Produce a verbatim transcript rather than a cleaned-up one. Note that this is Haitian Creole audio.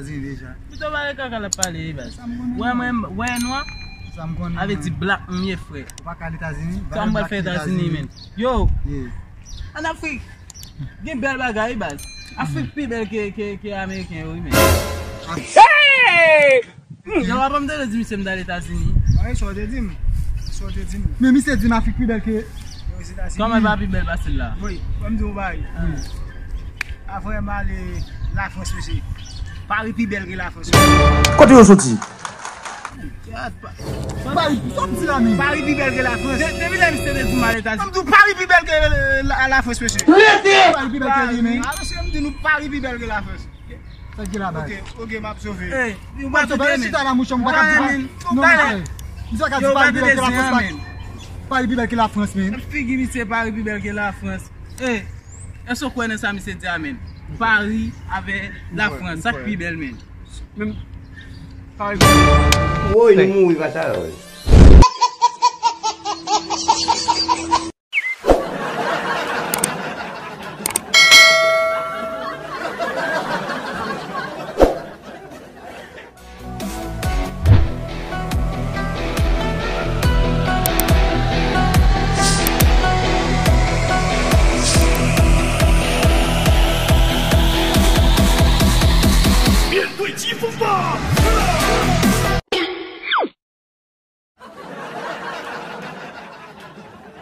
Etazini deja. Pito pale kaka l ap pale, wi, baz. Sa m konnen. Wè mwen, wè nwa, Sa m konnen. avè di black m ye, frè. Ou pa ka al Etazini. Sa m pral fè Etazini, men. Yo, Yeah. an Afrik, gen bèl bagay, baz. Afrik pi bèl ke, ke, ke Ameriken yo, wi, men. Hey! Yo, papa m te di misye m t al Etazini. Wi, sa w te di m. Sa w te di m. Men misye di m Afrik pi bèl ke. Kòman l pa pi bèl pase l la? Wi, ban m di w yon bagay. Apre m ale Lafrans, mesye. Pari pi bèl ke Lafrans. Kote yo soti? Pari, sa w di la, men? Pari pi bèl ke Lafrans. De- Depi lè misye te di m al Etazini. M di w Pari pi bèl ke la- Lafrans, mesye. Pari pi bèl ke li, men. A, mesye, m di nou Pari pi bèl ke Lafrans. Sa k gen la, baz? Ok, ok, m ap sove. Ey, yo Mwen pa sove, tande, si ta la mouche, m pa ka di pa. Non, mesye. Misye ka di Pari pi bèl ke Lafrans, pa. Pari pi bèl ke Lafrans, men. Figi misye Pari pi bèl ke Lafrans. Ey, èske w kwè nan sa misye di a, men? Pari avè Lafrans, sa k pi bèl, men? Menm Pari. Woy, nou mouri pa sa.